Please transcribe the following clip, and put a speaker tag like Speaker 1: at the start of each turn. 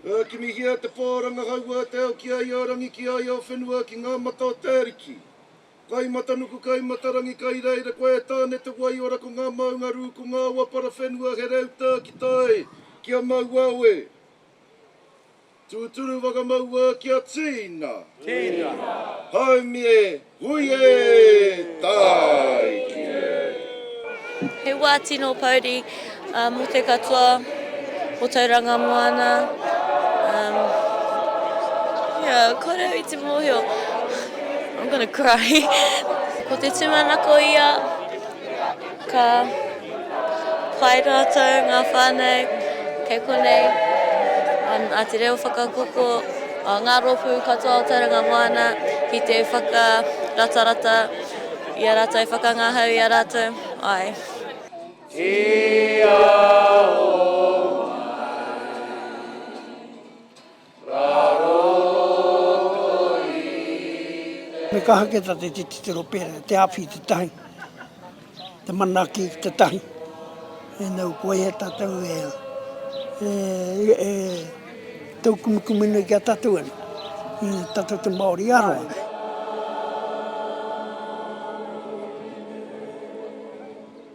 Speaker 1: Kimihia te pō rangahaua te ao ki a ia rangi ki a ia whenua ki ngā mata o te ariki. Kai matanuku kai matarangi kai reira koe e Tāne te waiora ko ngā maunga rū ko ngā awa parawhenua he reuta ki tai kia mau awe. Tūturu whakamaua kia tīna. Tīna. Haumi e, hui e, tāiki e.
Speaker 2: He wā tino pouri mō te katoa o Tauranga Moana. Um, yeah, kore au i te mōhio. I'm gonna cry. Ko te tūmanako ia, Ka pai rātou ngā whānau kei konei a te reo whakakoko, ngā rōpū katoa o Tauranga Moana ki te whakaratarata i a rātou, whakangahau i a rātou, āe.
Speaker 3: Tia o mai.
Speaker 4: Me kaha ke ta te titiro pera, te awhi te tahi, te manaaki te tahi. E nau koe e tatou e, e, e taukumekume nei ki a tatou ana, i tatou te Maori aroha.